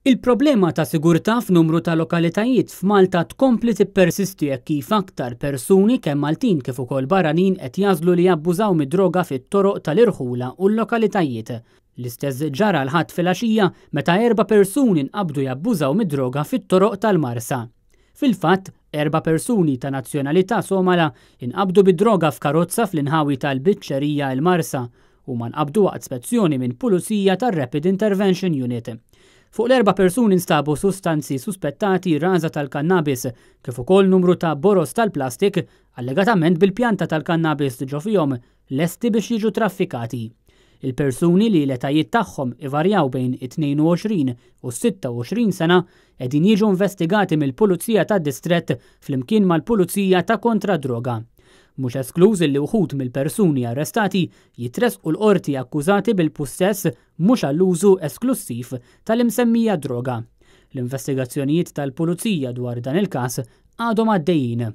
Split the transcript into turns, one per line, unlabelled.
Il-problema ta' sigurtà f'numru ta' lokalitajiet f'Malta tkompli tippersisti hekk kif aktar persuni kemm Maltin kif ukoll barranin qed jagħżlu li jabbużaw mid-droga fit-toroq tal-irħula u l-lokalitajiet. L-istess ġara l-Ħadd filgħaxija meta erba' persuni nqabdu jabbużaw mid-droga fit-toroq tal-Marsa. Fil-fatt, erba' persuni ta' nazzjonalità Somala inqabdu bid-droga f'karozza fl-inħawi tal-Biċċerija il-Marsa. Huma nqabdu waqt spezzjoni minn Pulizija tar-Rapid Intervention Unit. Fuq l-erba' persuni nstabu sustanzi suspettati raża tal-kannabis kif ukoll numru ta' boroż tal-plastik allegatament bil-pjanta tal-kannabis ġo fihom lesti biex jiġu traffikati. Il-persuni li l-etajiet tagħhom ivarjaw bejn it-22 u s-26 sena qegħdin jiġu investigati mill-Pulizija tad-Distrett flimkien mal-Pulizija ta' Kontra d-Droga. Mhux eskluż illi wħud mill-persuni arrestati jitressqu l-Qorti akkużati bil-pussess mhux għall-użu esklussiv tal-imsemmija droga. L-investigazzjonijiet tal-Pulizija dwar dan il-każ għadhom għaddejjin.